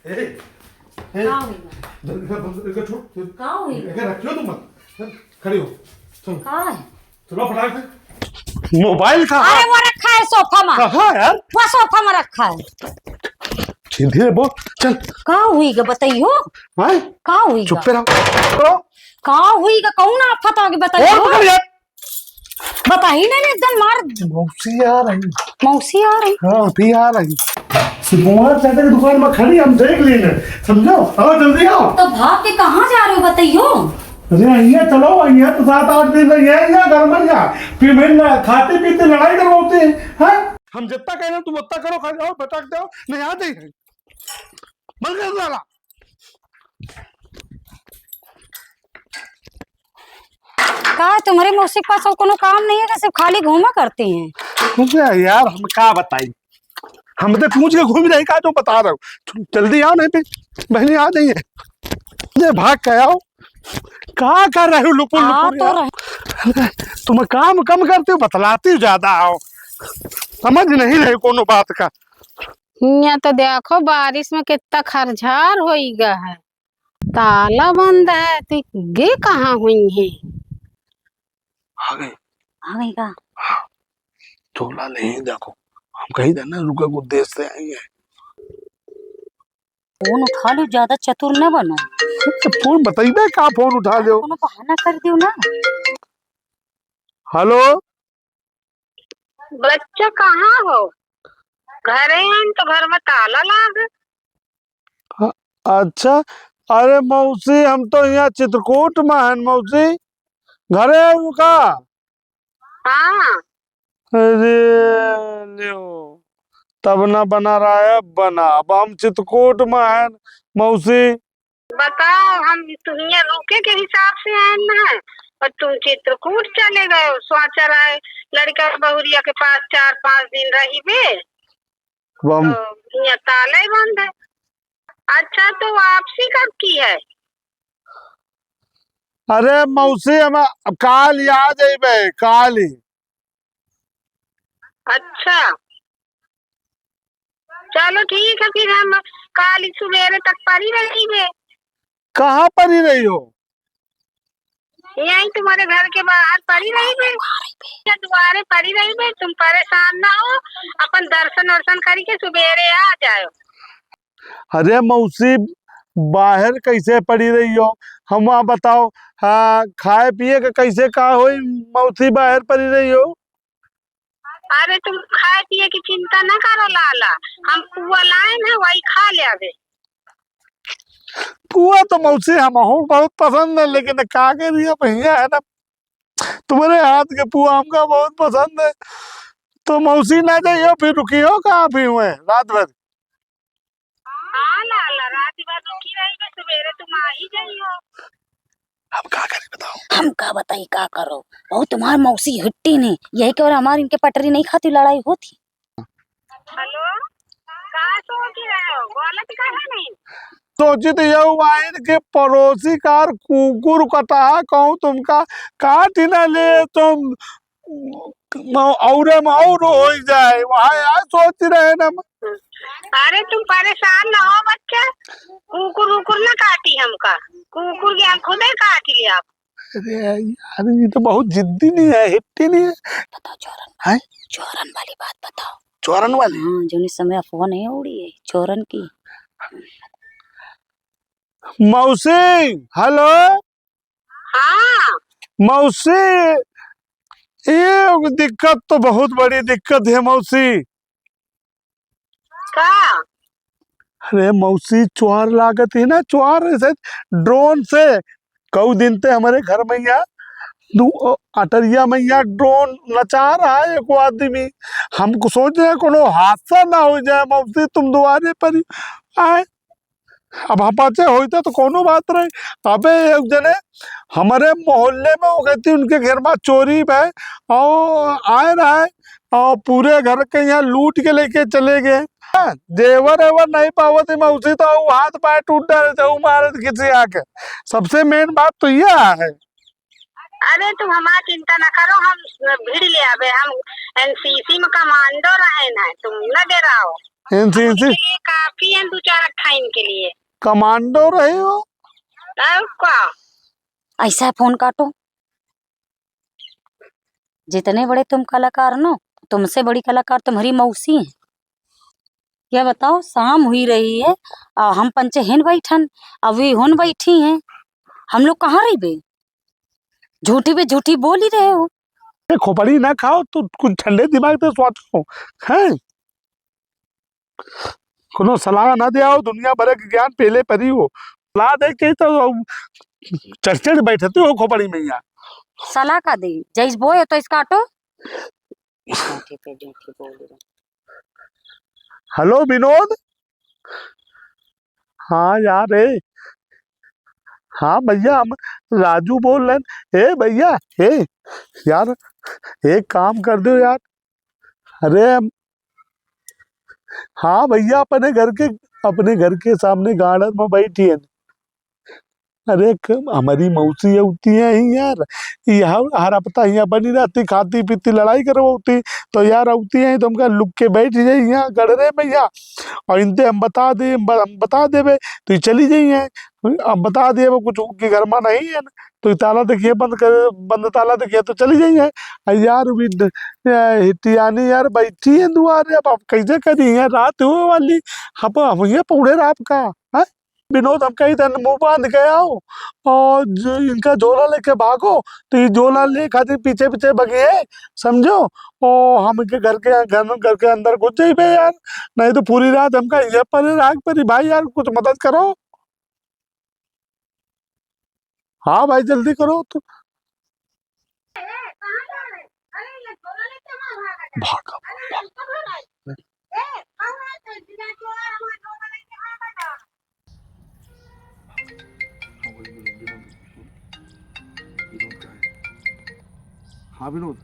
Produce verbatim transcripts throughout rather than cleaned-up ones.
ए, ए, का होई बा? जल्दी कर, बंद कर, छोड़, छोड़। का होई बा? इधर रखियो तुम मत। चल, खड़ी हो। चलो। का है? चलो फटाक से। मोबाइल कहाँ? अरे वो रखा है सोफा में। कहाँ यार? वो सोफा में रखा है। धीरे बोल, चल। का होई गा बताइयो? हाँ? का होई गा? चुप्पे रहो। का होई गा? कौन आफत आगे बताइयो? और पकड़ यार। बताई नहीं, एकदम मार। मौसी आ रही। मौसी आ रही? हाँ, अभी आ रही। सिपोहा चाचा की दुकान में खड़ी, हम देख लेने। समझो? आओ, जल्दी आओ। तो भाग के कहाँ जा रहे हो, बताइयो? अरे, यहाँ चलो, यहाँ तो सात आठ दिन रही है, यहाँ घर में यहाँ। फिर मैं ना खाते पीते लड़ाई करवाते हैं, हाँ? हम जितना कह रहे हैं, तुम उतना करो, खाली आओ, भटक जाओ, नहीं आ जाइए। बंद कर साला। का है, तुम्हारे मौसी के पास और कोनो काम नहीं है क्या? सिर्फ खाली घूमा करती हैं। अरे यार, हम का बताई, हम तो पूछ के घूम रही, का जो बता रहे हो। जल्दी आओ, नहीं पे बहनी आ गई है। ये भाग के आओ, का कर रहे हो लुपुर आ लुपुर तो यार? रहे। अरे, तुम काम कम करते हो, बतलाती हो ज्यादा हो, समझ नहीं रहे कोनो बात का। हियाँ तो देखो, बारिश में कितना खरझार होई गा है। ताला बंद है, तो गे कहाँ हुई हैं? आ गई। आ गई का? हाँ, चोला ले ही देखो, हम कही था ना, रुका को देश से आई है। फोन उठा लो, ज्यादा चतुर न बनो। तो फोन बताइबे का, फोन उठा लो। कोनो बहाना कर दियो ना। हेलो। बच्चा कहाँ हो? घरे आइन तो घर में ताला लाग। अ-, अच्छा, अरे मौसी, हम तो यहाँ चित्रकूट में हन मौसी, घरे हऊ का? हाँ। अरे लियो, तब ना बना रहा है, अब बना, अब हम चित्रकूट में हन मौसी। बताओ, हम तुहिया रुके के हिसाब से आए ना, और तुम चित्रकूट चले गए हो, स्वाचर आए, लड़का बहुरिया के पास चार पाँच दिन रहिबे, अब हम तो हियाँ ताले बंद है। अच्छा, तो वापसी कब की है? अरे मौसी, हम काल ही आ जइबे, काल ही। अच्छा, चलो ठीक है, फिर हम काल ही सुबेरे तक पड़ी रहिबे। कहाँ पड़ी रही हो? यहीं तुम्हारे घर के बाहर पड़ी रहिबे, या दुआरे पड़ी रहिबे। तुम परेशान ना हो, अपन दर्शन वर्शन करके सुबेरे आ जाओ। अरे मौसी, बाहर कैसे पड़ी रही हो? हम वहाँ बताओ, हाँ, खाए पिए के कैसे का होई मौसी, बाहर पड़ी रही हो? अरे तुम खाए पिए की चिंता न करो लाला, हम पुआ लाइन है, वही खा लेबे। पुआ तो मौसी हमहू बहुत पसंद है, लेकिन का करिए भैया, है ना, तुम्हारे हाथ के पुआ हमका बहुत पसंद है। तो मौसी ना जाइयो, फिर रुकियो कहाँ फिर हुए रात भर? हाँ लाला, रात भर रुकी रहिबे, सुबेरे तुम आ ही जाइयो। हम का करी बताओ? हम का बताई, का करो? वो तुम्हार मौसी हिट्टी नहीं, यही के और हमार इनके पटरी नहीं खाती, लड़ाई होती। हेलो, का सोच रहे हो? बोलत काहे नहीं? सोचित यहू आइन के पड़ोसी कार कुकुर कटा कहूँ तुमका काट न ले तुम, म-, औरे में और हो जाए, वहाँ यार सोच रहे ना। अरे तुम परेशान ना हो बच्चा, कुकुर उकुर ना काटी हमका, कुकुर के हम खुदे काट ले आप। अरे यार, ये तो बहुत जिद्दी नहीं है, हिट्टी नहीं है। बताओ चोरन, हैं? चोरन वाली बात बताओ। चोरन वाली? हाँ, जौनी समय अफवाह नहीं उड़ी है चोरन की। मौसी, हेलो। हाँ। मौसी, ये दिक्कत तो बहुत बड़ी दिक्कत है मौसी। का? अरे मौसी, चोर लागत है ना, चोर ऐसे ड्रोन से कऊ दिन ते हमारे घर में या दू, अ, अटरिया में या ड्रोन नचा रहा है एको आदमी। हमको सोच रहे हैं कोनो हादसा ना हो जाए मौसी, तुम दुआरे पर ही आए। अब हपाचे होइते तो कोनो बात रहे। अबे एक जने हमारे मोहल्ले में हो गई थी, उनके घर में चोरी भय और आए रहा है और पूरे घर के यहाँ लूट के लेके चले गए। हाँ, जेवर एवर नहीं पावत है मौसी, तो ऊ हाथ पैर टूट डाले थे, ऊ मारे थे किसी आके। सबसे मेन बात तो यह है। अरे तुम हमार चिंता ना करो, हम भिड़ ले आबे, हम एनसीसी में कमांडो रहे ना, तुम न डेराओ। इनसे, इनसे। उनके लिए काफी है, दो चार अट्ठा इनके लिए। कमांडो रहे हो? तब का? ऐसा है, फोन काटो। जितने बड़े तुम कलाकार नो, तुमसे बड़ी कलाकार तुम्हारी मौसी है। ये बताओ, शाम हुई रही है और हम पंचे हेन बैठन, अभी हुन बैठी हैं, हम लोग कहाँ रहिबे? झूठी पे झूठी बोल ही रहे हो। ए, खोपड़ी ना खाओ तो कुछ ठंडे दिमाग से सोचो, हैं? कोनो सलाह ना दे आओ, दुनिया भर के ज्ञान पहले परी हो। सलाह दे के तो चढ़ चढ़ बैठते हो खोपड़ी में यहाँ। सलाह का दे, जैस बोए तो इसका काटो। झूठी पे झूठी बोल रहे। हेलो विनोद। हाँ यार, ए। हाँ भैया, हम राजू बोल रहे हैं। ए भैया, ए यार, एक काम कर दो यार। अरे हम, हाँ भैया, अपने घर के, अपने घर के सामने गार्डन में बैठी है। अरे क-, हमारी मौसी होती है ही यार, यह हर हफ्ता यहाँ बनी रहती, खाती पीती लड़ाई करवाती। तो यार होती है तो हमका लुक के बैठ जाई यहाँ गड़रे में यहाँ, और इनते हम बता दे, हम ब-, हम बता देबे तो ये चली जाई हैं। अब बता दिए वो कुछ के घर में नहीं है ना, तो ये ताला देखिए बंद कर, बंद ताला देखिए तो चली जाई हैं। आ यार भी ड-, ए, हितियानी यार बैठी है दुआरे, अब आप कैसे करी है, रात हो वाली, अब हम ये पौड़े रात का, हैं? विनोद, हम कही तन मुंह बांध के आओ और ज-, इनका झोला लेके भागो, तो ये झोला ले खातिर पीछे पीछे भगे है, समझो? ओ, हम इनके घर के, घर, घर के अंदर घुस जाइबे यार, नहीं तो पूरी रात हमका ये पर राग परी भाई यार, कुछ मदद करो। हाँ भाई, जल्दी करो तो। भागा, भागा। हाँ, वही विनोद, विनोद, विनोद, विनोद कहाँ है? हाँ, विनोद।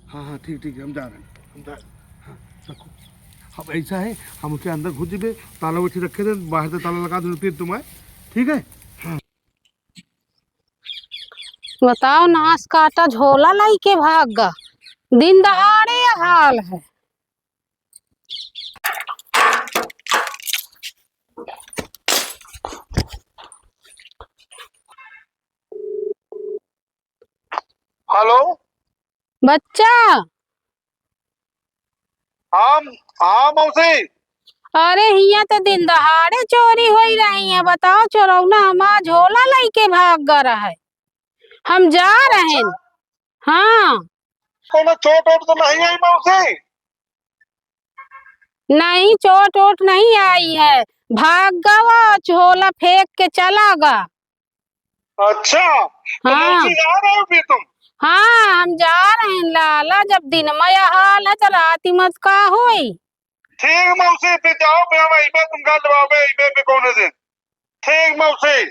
हाँ, हाँ, ठीक, ठीक, हम जा रहे हैं, हम जा रहे हैं। हाँ, रखो। अब ऐसा है, हम उनके अंदर घुस जीबे, ताला उठी रखे दे, बाहर से ताला लगा दे, फिर तुम आए, ठीक है? हाँ। बताओ, नास काटा झोला लइके भाग गा, दिन दहाड़े यह हाल है। हेलो। बच्चा। हाँ, हाँ मौसी। अरे हियाँ तो दिन दहाड़े चोरी होई रही है, बताओ चोरौना हमार झोला लइके भाग गा रहा है, हम जा रहे हैं। हाँ। कोनो चोट वोट तो नहीं आई मौसी? नहीं, चोट वोट नहीं आई है, भाग गवा, झोला फेंक के चला गा। अच्छा, तो हाँ। मौसी जा रहे हो फिर तुम? हाँ, हम जा रहे हैं लाला, जब दिन में यह हाल है तो रात में का होई? ठीक मौसी, फिर जाओ, फिर हम अइबे तुमका लेवावे, अइबे फिर कौने दिन। ठीक मौसी।